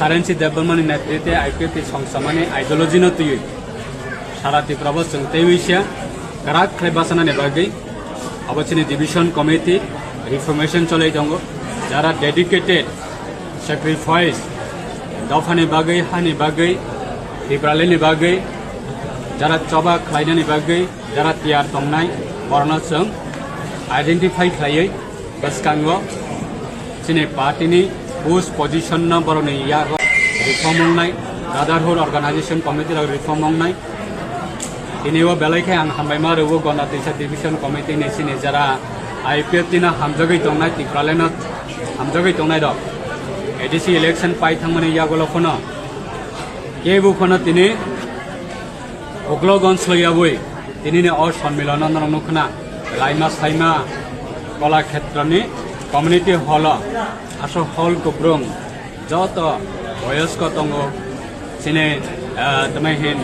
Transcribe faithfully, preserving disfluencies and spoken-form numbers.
R N C Debbarma ni netritwe I P F T songsamani ideology no twiwi sara Tripura bo chwng teiwi se kwrak khlai bachanani bagwi abo chini division committee reformation cholai tongo, jara dedicated sacrifice dophani bagwi, hani bagwi, Tipralandni bagwi jara choba khlainani bagwi jara tiyar tongnai, borokno chwng identify khlaiwi bwskango chini party ni push position no borokni yago reform wngnai, brotherhood organization committee rok reform wngnai. Tini o belai khe ang hambaima rwo Gana Twisa division committee ni chini jara I P F T no hamjagwi tongnai, Tipraland no hamjagwi tongnai rok A D C election pai thangmani yagulo phano kebo phano tini uklogon sloyabwi tinini o sonmilono norok nukhna Laima Saima Kolakhetroni community hall o aswk hall kuprung joto boyosko tongo chini, ah, tamo hin